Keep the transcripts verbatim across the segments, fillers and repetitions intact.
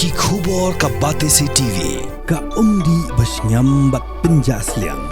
Ki khubor ka Batesi T V, ka umdih ba shngiam bad pynjah sliang.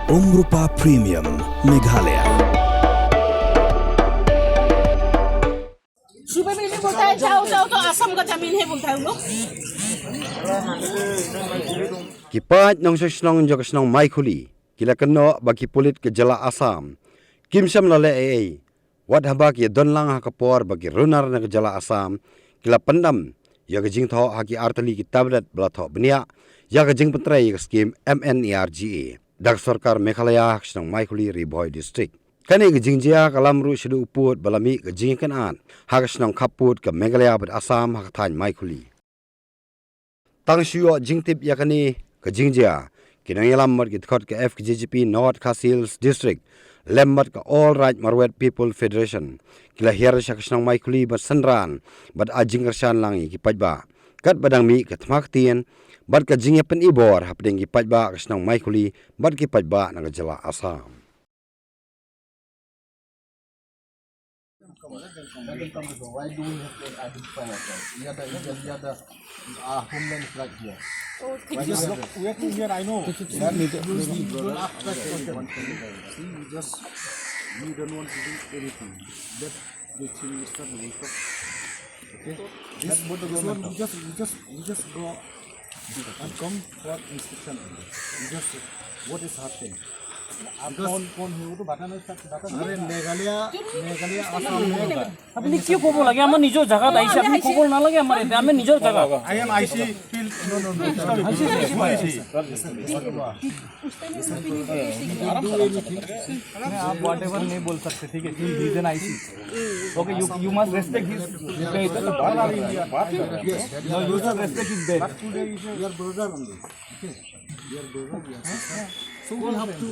Umrupa Premium, Meghalaya. सुबह में भी बोलता है, जाओ जाओ, तो असम का जमीन है बोलता है वो लोग। Ki paid nongshong shnong jong ka shnong Maikhuli ki la kynnoh ba ki pulit ka jylla Assam kim shym la leh ei ei wat haba ki ïa don lang ha ka por ba ki runar na ka jylla Assam ki la pyndam ïa ka jingthoh ha ki artylli ki tablet ba la thoh bniah ïa ka jingpyntrei ïa ka skim M N R G A da ka sorkar Meghalaya ha ka shnong Maikhuli, Ri Bhoi District. Kane ka jingjia ka lam ruh shaduh u pud ba la mih ka jingïakynad ha ka shnong khappud ka Meghalaya bad Assam ha ka thaiñ Maikhuli. Tang shu ïoh jingtip ïa kane ka jingjia, ki nongïalam bad ki dkhot ka F K J G P North Khasi Hills District lem bad ka All Raij Marwet People Federation ki la hiar sha ka shnong Maikhuli bad synran bad ai jingkyrshan lang ïa ki paidbah. Katba dang mih ka thma ktien bad ka jingïapynibor hapdeng ki paidbah ka shnong Maikhuli bad ki paidbah na ka jylla Assam. Why do we have to identify ourselves? We are the, we are the, we are the uh, homeland is right here. We are here, I know. Then we, we, we don't ask questions. See, we just, we don't want to do anything. That the thing is not, we talk. Okay? This, this one, we just, we just, we just go and come for inspection only. We just, what is happening? आप कौन कौन हो, वो तो बताना, बता अरे मेघालय, मेघालय, आसाम में होगा। আপুনি কিয় ক'ব লাগে? আমাৰ নিজৰ জেগাত আহিছে, আপুনি ক'ব নালাগে আমাৰ ইয়াতে, আমাৰ নিজৰ জেগা। I am I C field. No, no, no. आप व्हाटएवर नहीं बोल सकते, ठीक है? He is an I C। Okay, you you must respect his bed। No, you should respect his bed। We are brother only. Okay. We are brother, we are sister. So we have to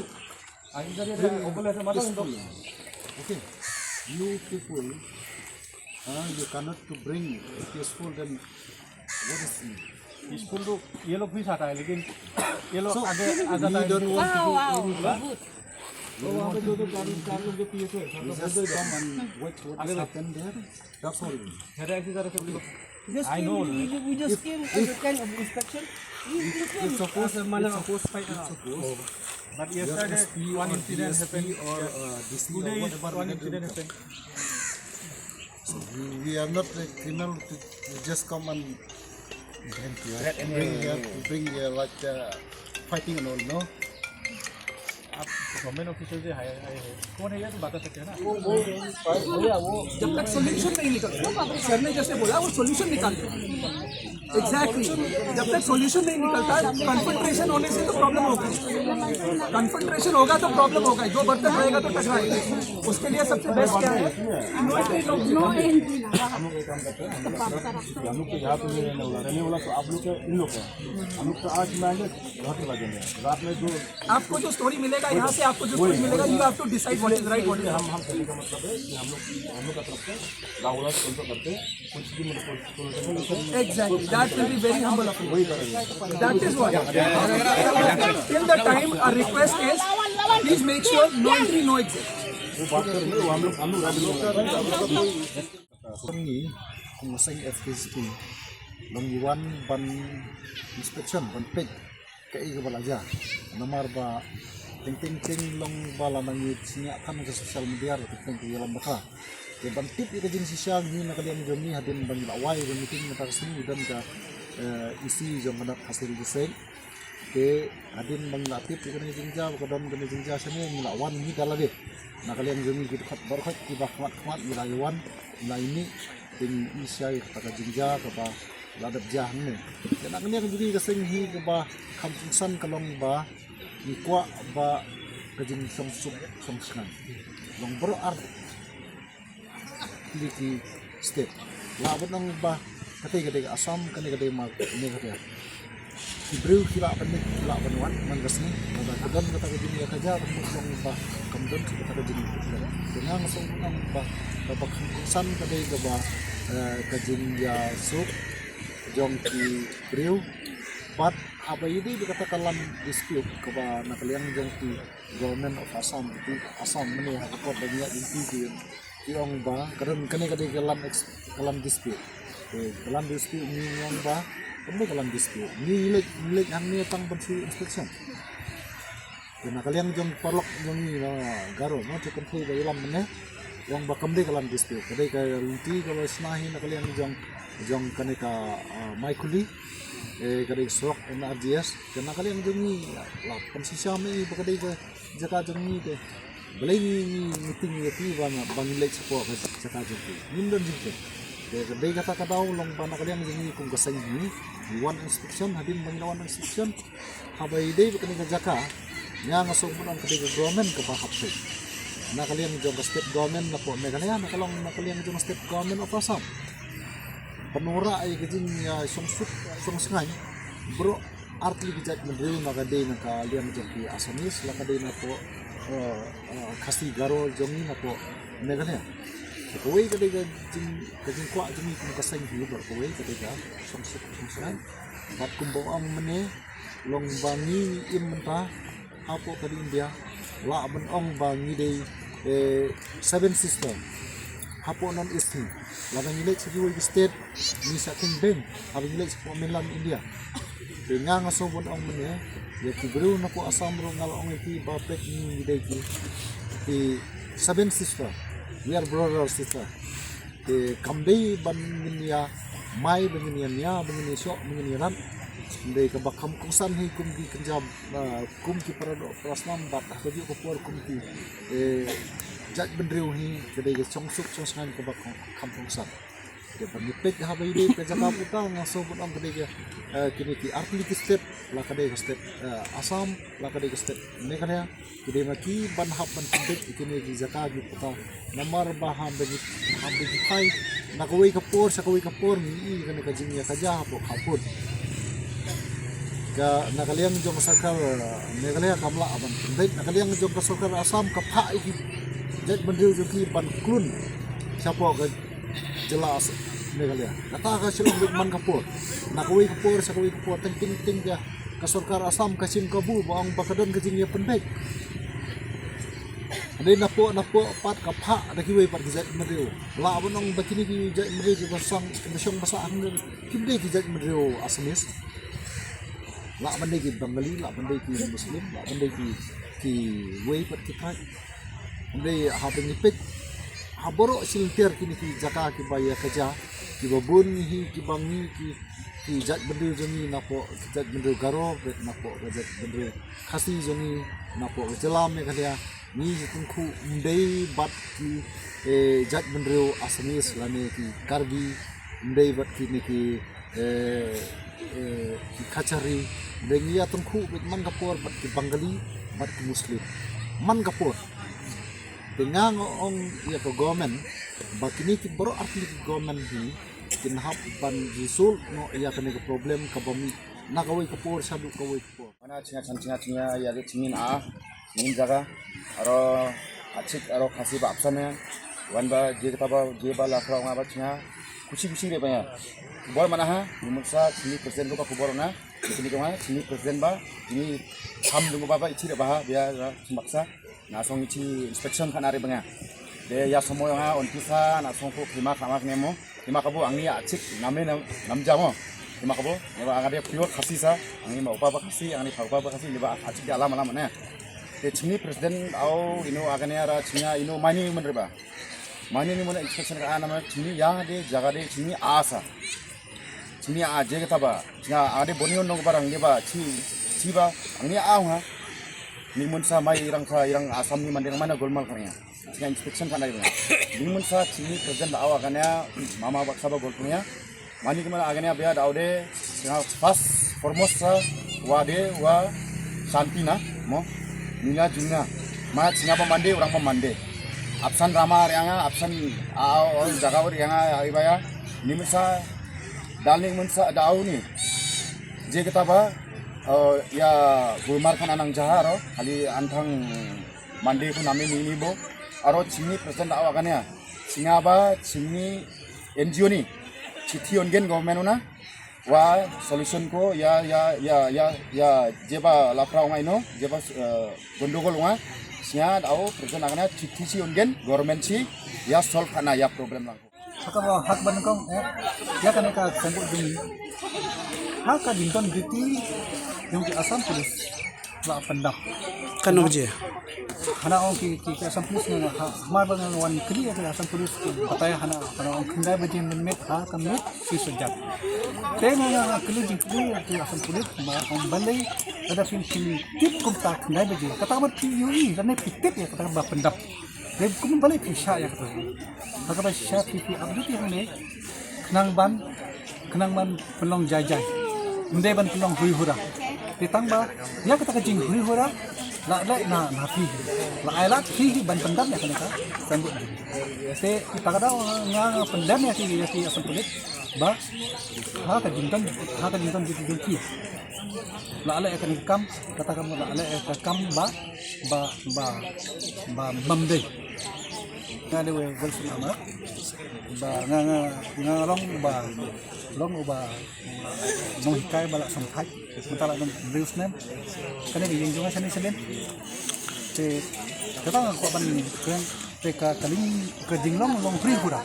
bring peaceful. Okay. You people, uh, you cannot to bring peaceful, then what is it? Peaceful तो ये लोग भी साथ आए, लेकिन ये लोग So, आगे आ जाता we है। Don't want to do Wow, wow, anything. good. We just come and watch what has happened there. That's all. मेरा ऐसी तरह से बोलो। Just I know. came, we ju- we just came as a kind of inspection. We, we came. It's supposed, it's supposed, it's supposed. But Your yesterday S P or one incident D S P happened। or uh, D C or Today whatever. one Let them incident come. Happened। So we, we are not a criminal. To, we just come and bring here, bring here like uh, fighting and all. No. आप government officer से हायर आए हैं, कौन है ये तो बता सकते हैं ना। जब तक सोल्यूशन नहीं निकलता, सर ने जैसे बोला, वो सोल्यूशन निकाल दो। एग्जैक्टली। जब तक सोल्यूशन नहीं निकलता, कन्फ्रंट्रेशन होने से तो प्रॉब्लम होगा। कन्फ्रंट्रेशन होगा तो प्रॉब्लम होगा, जो बर्तन रहेगा तो टकराएगा। उसके लिए सबसे बेस्ट क्या है? No entry, no entry. हम लोग एक काम करते हैं, हम लोग का हम लोग तो यहाँ पे नहीं रहने वाला, रहने वाला तो आप लोग के, इन लोग का। हम लोग तो आज में आएंगे, घर चला जाएंगे। रात में जो आपको जो स्टोरी मिलेगा, यहाँ से आपको जो स्टोरी मिलेगा, you have to decide what is right, what is wrong। हम हम कहने का मतलब है कि हम लोग हम लोग का तरफ से राहुल से कंसल्ट करते हैं, कुछ भी मतलब solution नहीं करते। Exactly, that will be very humble of you। That is what। Till the time a request is, please make sure no entry, no exit। वो बात करेंगे, वो हम लोग हम लोग हम लोग Ngi kum seng F K G P long wan ban inspection ban peit kaei kaba la jia. Namar ba teng teng teng long ba la nang ïa sngap than ka social media, teng teng ka ïalam bakla. Te ban tip ïa ka jingshisha ngi na ka liang jong ngi hadien ban la wai ban meeting mynta ka sngi don ka, eh, E C jong ka North Khasi Hills District. Te hadien ba ngi la tip ïa kane ka jingjia, ba ka don kane ka jingjia shane, ngi la wan ngi da lade. Na ka liang jong ngi ki dkhot baroh ki ba khmat khmat ngi la ïa wan, ngi la ïa mih, te ngi ïohi ïa kata ka jingjia kaba la dep jia hangne. Te na ka liang jong ngi ka seng hi kaba kham kongsan ka long ba ngi kwah ba ka jingshong suk shong shngain long baroh ar tylli ki state. Lah ban ong ba katei ka dei ka Assam, kane ka dei ma Meghalaya. Ki briew ki lah ban leit, ki lah ban wan man ka sngi, lada ka don kata ka jingïakajia, ban mut long ba kam don kata ka jingïakajia. Te nga nga sngewbha ban ong ba kaba kongsan ka dei kaba, eh, ka jingïasuk jong ki briew. Bad haba ïadei bad kata ka land dispute kaba na ka liang jong ki Government of Assam, ki Assam mynne ha ka court ba ngi ïaid lynti ki, ki ong ba ka don kane ka dei ka land ex-, ka land dispute. Te ka land dispute ngi ong ba kam dei ka land dispute. Ngi leit, ngi leit hangne tang ban shu inspection. Te na ka liang jong paralok jong ngi na Garo, mo, te kynthei ba ïalam mynne, ong ba kam dei ka land dispute. Ka dei ka lynti kaba shna hi na ka liang jong, jong kane ka, ah, Maikhuli. Eh, ka dei ka surok N R G S. Te na ka liang jong ngi la pynshisha ma i ba ka dei ka jaka jong ngi te. Balei ngi, ngi, ngi tieng ïa ki ba, ba ngin leit shapoh ka jaka jong ki. Ngim don jingkyrmen. Te ka dei kata ka daw long ba na ka liang jong ngi kum ka seng hi, ngi wan inspection, hadien ba ngi la wan inspection, haba ïadei bad kane ka jaka, nga, nga sngew ban ong ka dei ka government kaba hap peit. Na ka liang jong ka state government napoh Meghalaya, na ka long na ka liang jong ka state government of Assam. Pynwanrah ïa ka jingïashongsuk shongsngain baroh artylli ki jaitbynriew, la ka dei na ka liang jong ki Assamese, la ka dei napoh, eh, eh, Khasi Garo jong ngi napoh Meghalaya. Te kawei ka dei ka jing, ka jingkwah jong ngi kum ka seng hi, bad kawei ka dei ka shongsuk shongsngain. Bad kumba ong mynne, long ba ngi, ngi im mynta hapoh ka ri India, lah ban ong ba ngi dei, eh, seven sister hapoh North East hi. Lada ngi leit sha kiwei ki state, ngi shah kynbeiñ haba ngi leit shapoh mainland India. Te nga, nga sngew ban ong mynne, ïa ki briew napoh Assam ruh nga la ong ïa ki ba peit, ngi dei ki, ki seven sister, we are brother sister. Te kam dei ban ngin ïa mai, ban ngin ïa nia, ban ngin ïa shoh, ban ngin ïa rat. Hynrei kaba kham kongsan hi kum ki kynja, ah, kum ki paradoh parasnam bad ha kajuh ka por kum ki, eh, jaitbynriew hi, ka dei ka shongsuk shongsngain kaba kham, kham kongsan. Te ban ngi peit haba ïadei ka jaka puta, nga sngew ban ong ka dei ka, eh, kine ki artylli ki state, la ka dei ka state, eh, Assam, la ka dei ka state Meghalaya. Ki dei ma ki ban hap ban pynbeit ïa kine ki jaka ki puta. Namar ba haba ngi, haba ngi phai na kawei ka por sha kawei ka por, ngi ïohi kane ka jingïakajia hapoh khappud. Ka, na ka liang jong ka sorkar, eh, Meghalaya kam lah ban pynbeit, na ka liang jong ka sorkar Assam ka phah ïa ki jaitbynriew jong ki ban khlun shapoh ka jylla As-, Meghalaya. Kata ka shu long beit man ka por. Na kawei ka por sha kawei ka por, teng teng teng ka, ka sorkar Assam ka shim kabu ba ong ba ka don ka jingïapynbeit. Hynrei napoh, napoh pat ka phah da kiwei pat ki jaitbynriew. Lah ban ong ba kine ki jaitbynriew kiba shong, kiba shong basa hangne kim dei ki jaitbynriew Assamese. Lah ban dei ki Bengali, lah ban dei ki Muslim, lah ban dei ki, kiwei pat ki tribe. Hynrei haba ngi peit ha baroh shi lynter kine ki jaka kiba ïakajia, kiba bun ngi hi, kiba ngi ki, ki jaitbynriew jong ngi napoh, ki jaitbynriew Garo bad napoh ka jaitbynriew Khasi jong ngi napoh ka jylla Meghalaya, ngi ki tyngkhuh ym dei bad ki, eh, jaitbynriew Assamese lane ki Karbi, ym dei bad kine ki, eh, eh, ki Kachari, hynrei ngi ïa tyngkhuh beit man ka por bad ki Bengali bad ki Muslim. Man ka por. Te nga, nga ong ïa ka government ba kine ki baroh artylli ki government hi kin hap ban resolve noh ïa kane ka problem kaba mih na kawei ka por shaduh kawei ka por. Mana chinga chan chinga chinga ïa de chingin a, chingin jaga, aro achik aro Khasi ba apsan ïa. Wan ba je kata ba je ba la khraw nga ba chinga kuchi kuchi re ba ïa. Kubor mana ha, ni muksa chini president ko ba kubor na, chini ko ma, chini president ba, chini ham dungo ba ba ichi re ba ha, biya ra chimbaksa. Na song ichi inspection khana re ba nga. De ïa somo nga on pisa, na song ko khima khama ne mo. Ima kabo angni achik namne nam, namja mo. Ima kabo, eba angade pure Khasi sa, angni ma upa ba Khasi, angni pha upa ba Khasi, eba achik de alam alam ne. Te chini president au ino agane ara chinia ino mani man reba. Mani ni mana inspection ka ana ma chini ya de jaga de chini asa. Chini a je kata ba, chini agade boni on nong barang de ba chi, chi ba, angni au ha. Ni mun sa mai irang sa, irang Assam ni mandeng mana golmal kanya. Chinga inspection khana iba. Ding mun sa chini president da awa kanya mama baksa ba gol punya. Mani kemana aganya bia da aude chinga pas formos sa wa de wa shanti na mo. Nina juna ma chinga ba mande orang ba mande. Apsan rama rianga apsan a jaga rianga iba ya. Ni mun sa dal ni mun sa da au ni. Je kita ba, eh, ya gulmar khana nang jaha ro kali antang mande ko nami ni ni bo. Aro chini president awa kanya. Chinga ba chini N G O ni. Chithi ongen government una. Wa solution ko ya, ya, ya, ya, ya, jeba lapra ongai no, jeba, eh, gondogol ongai. Chinga au president agana chithi si ongen government si ya solve khana ya problem lang. Haka ba hak ban kong eh ya kane ka sengkut jong ngi. Haka jingdon duty jong ki Assam Police la pyndap. Katno baje? Hana ong ki ki Assam Police nga ha mar ba nga wan kli ki Assam Police ki batai hana hana ong khyndai baje mynmiet ha ka miet ki sejat. Te nga nga kli jingkli ki Assam Police ba ong balei lada phin phin tip kumta khyndai baje kata ba phi ïohi lane phi tip ïa kata ba pyndap. Dei kum balei phi shah ïa kata. Haka ba shah phi phi ap duty hangne. Khnang ban khnang ban pynlong jai jai. Ym dei ban pynlong huri hura. Te tang ba ïa kata ka jing huri hura la leh na na phi. La ai lad phi ban pyndam ïa kane ka sengkut. Te kata ka daw nga nga pyndam ïa ki ïa ki Assam Police ba ha ka jingdon ha ka jingdon jong ki. La leh ïa kane ka kam kata ka la leh ïa ka kam ba ba ba ba bam dei. Nga dei wei wei sum amat ba nga nga nga long ba long ba nong hikai ba la song thai mynta la dong briew snem. Kane ka ïing jong nga shane shane te kata nga kwah ban kren te ka ka ling ka jinglong long huri hura.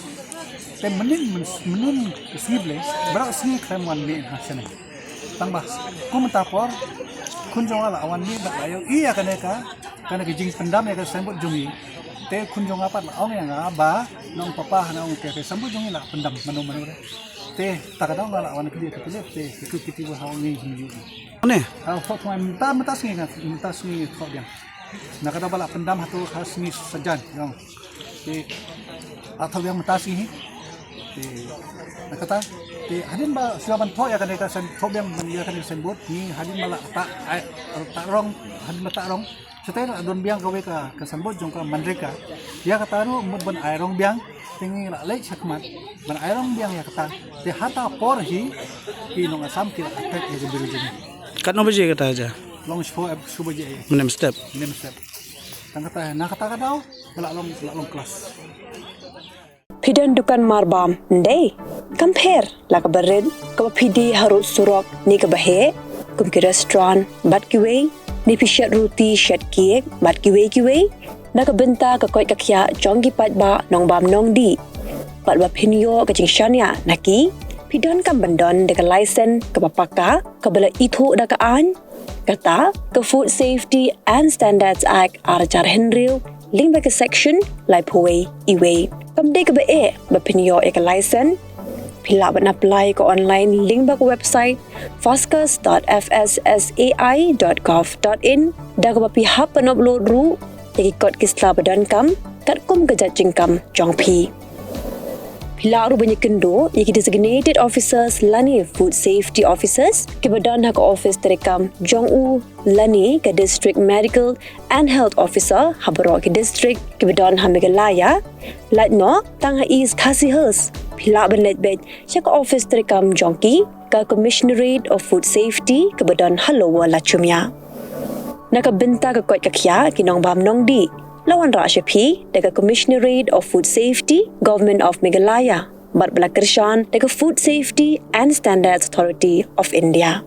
Te mynnin mynnin sngi blei ba la sngi khlem wan mih ha shane. Tang ba kum mynta por khun jong nga la wan mih ba la ïohi ïa kane ka kane ka jingpyndam ïa ka sengkut jong ngi. Te khun jong nga pat la ong ïa nga ba nong papa hana ong ka ka sengkut jong ngi la pyndam mano mano re. Te ta ka dang la wan kli ka kli te ka kli kiti ba ha ong ngi him yu. Ne? Ha thok thok mynta mynta sngi nga mynta sngi thok biang. Na ka da ba la pyndam ha tu ha sngi sajan yong. Te ha thok biang mynta sngi hi. Te na kata te hadien ba shuwa ban thok ïa kane ka sen thok biang ban ïa kane ka sengkut ngi hadien ba la ta ai ta rong hadien ba ta rong. Shatei la don biang kawei ka ka sengkut jong ka MGNREGA. Ïa kata ruh mut ban ai rong biang te ngi la leit shakhmat ban ai rong biang ïa kata. Te hata por hi ki nong Assam ki la attack ïa ka biru jong ngi. Katno baje kata ja? Long shu shu baje. Mynne step. Mynne step. Tang kata na kata ka daw la long la long klas. Phi don dukan marbam ndei? Kam pher la kaba rit kaba phi die harud surok ne kaba heh kum ki restaurant bad kiwei ne phi shet ruti shet cake bad kiwei kiwei. Na ka bynta ka koit ka khiah jong ki paidbah nongbam nongdih bad ba phin ïoh ka jingshaniah na ki phi donkam ban don da ka license kaba paka kaba la ithuh da ka aiñ. Kata ka Food Safety and Standards Act ar hajar hynriew lyngba ka section laiphew wei iwei. Kam dei kaba eh ba phin ïoh ïa ka license. Phi lah ban apply ka online lyngba ka website foscas dot f s s a i dot gov dot in da kaba phi hap ban upload ruh ïa ki kot ki sla ba donkam katkum ka jait jingkam jong phi. Phi lah ruh ban ïakynduh ïa ki designated officers lane food safety officers kiba don ha ka office treikam jong u lane ka district medical and health officer ha baroh ki district kiba don ha Meghalaya. Lait noh tang ha East Khasi Hills phi lah ban leit beit sha ka office treikam jong ki ka Commissionerate of Food Safety kaba don ha Lower Lachumia. Na ka bynta ka koit ka khiah ki nongbam nongdih la wanrah sha phi da ka Commissionerate of Food Safety, Government of Meghalaya bad ba la kyrshan da ka Food Safety and Standards Authority of India.